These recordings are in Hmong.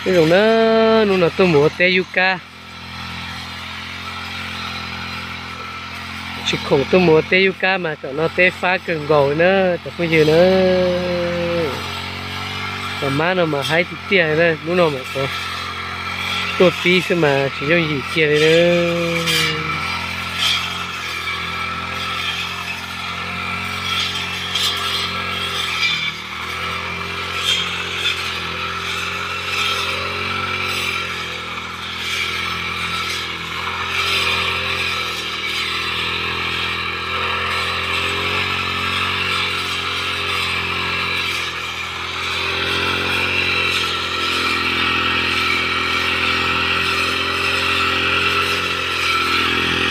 Nyob zoo na, hnub no tuaj mus ua teb yub kab. Tsis khoom tuaj mus ua teb yub kab mas tam no teb fab kawg nkaus li na cov phooj ywg na. Cov mab no mas haib tiag tiag li na, hnub no mas tuaj pib xwb mas tsis yooj yim kiag li na.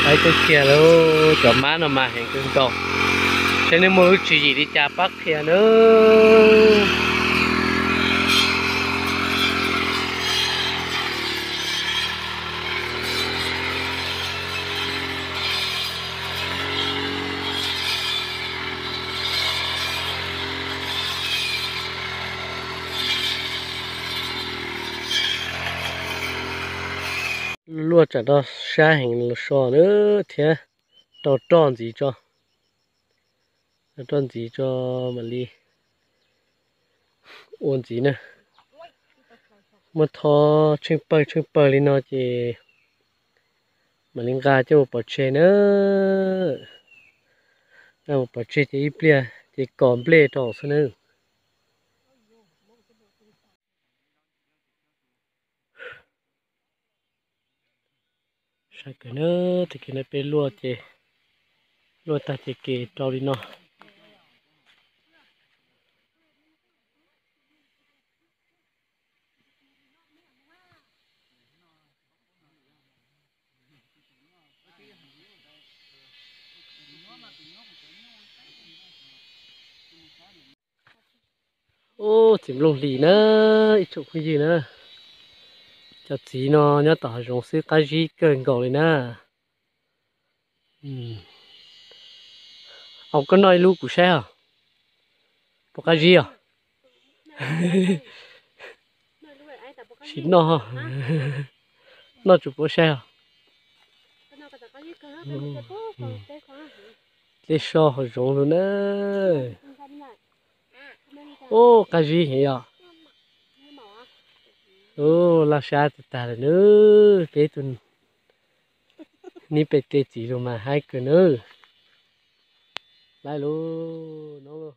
Haib kawg kiag lauj, cov mab no mas heev kawg nkaus. Saib nej muaj lub tswv yim li cas pab qhia nawb. Luaj tsam rau sab heev los so na thiab, rau roj ntxiv tso, rau roj ntxiv tso mam li ua ntxiv na. Muab thob tsheej pawg tsheej pawg li no ces mam li nqa coj mus pov tseg na. Nqa mus pov tseg ces ib pliag ces kos nplej rau xwb na. Saib kawg na, tag kis no peb luaj ces, luaj tag ces kev rau li no. Ub, txiv nplooj hlis na, ib tsoom phooj ywg na. Cov txiv no nyob tom hav zoov xwb qab zib kawg nkaus li na. Au, koj noj ib lub kuv saib os. Puas qab zib os? Sim noj, noj tsuas puab saib os. Dlej so hav zoov lawm na. Ub, qab zib heev yom. Ub, laj sab tag tag lawm na. Peb tus nib pem tej txiv lus mas haib kawg na. Laib lub noob lub